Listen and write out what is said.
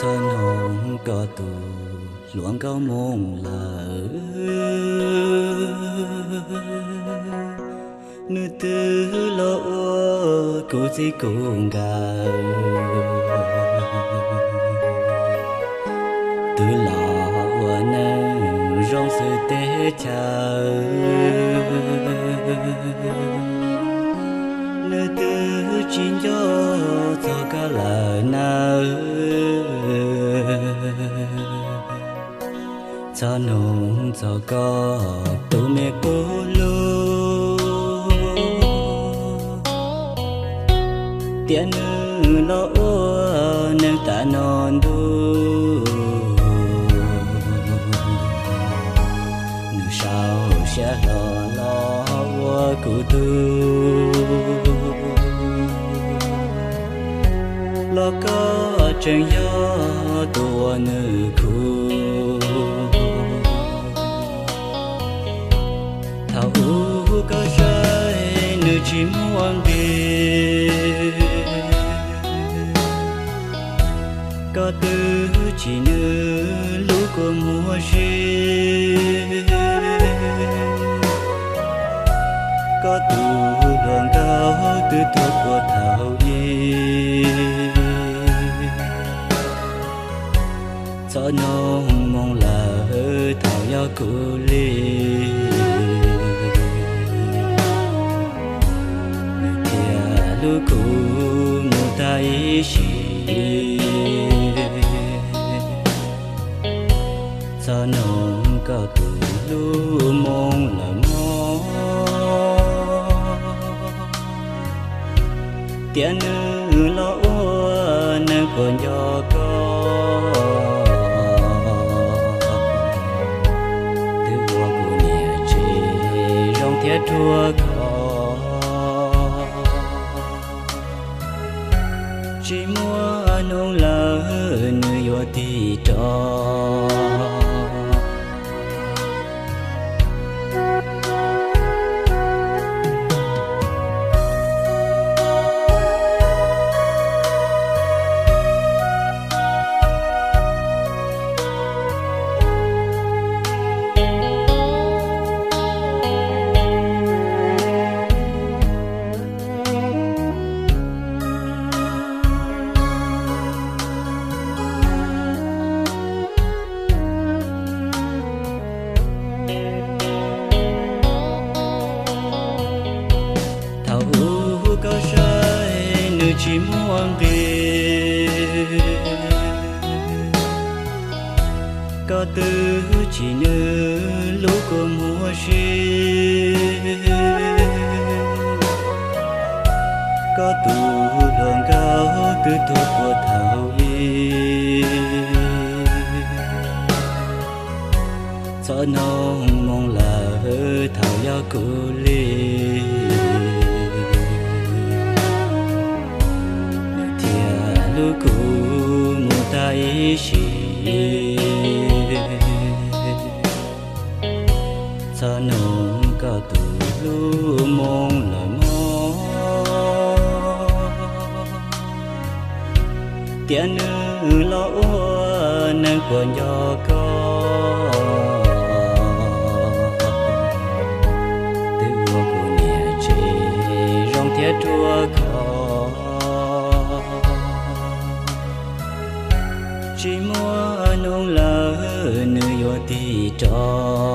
Txhob noog koj tus hluas nkauj moo lawm, nws twb los ua kuv txij kuv nkawm, twb los ua neeg zoo xws teb chaws, nws twb tsis nco txog koj lawm nawb. Txhob noog txog koj tus me qub hlub, tiam nws los ua neeg tas no ntuj, nws sau siab hlo los ua kuv tug, los koj tseem yog tus uas nws khuv. Thaum ub koj saib nws tsis muaj nqis, koj twb chim nws lub kua muag si. Koj tus hluas nkauj twb tuag puag thaum i, txhob noog moo lawm thaum yog kuv li, nws thiaj hlub kuv mus tag ib sim. Txhob noog koj tus hlub moo lawm mog, tiam nws los ua neeg puas nco koj, twb ua kuv niam tsev zoo thiab ruaj khov. Tsis muaj hnub lawm nws yuav tig rov. Thaum ub koj saib nws tsis muaj nqis, koj twb chim nws lub kua muag si. Koj tus hluas nkauj twb tuag puag thaum i, txhob noog moo lawm thaum yog kuv li, nws thiaj hlub kuv mus tag ib sim. Txhob noog koj tus hlub moo lawm mog, tiam nws los ua neeg puas nco koj, twb ua kuv niam tsev zoo thiab ruaj khov. Tsis muaj hnub lawm nws yuav tig rov.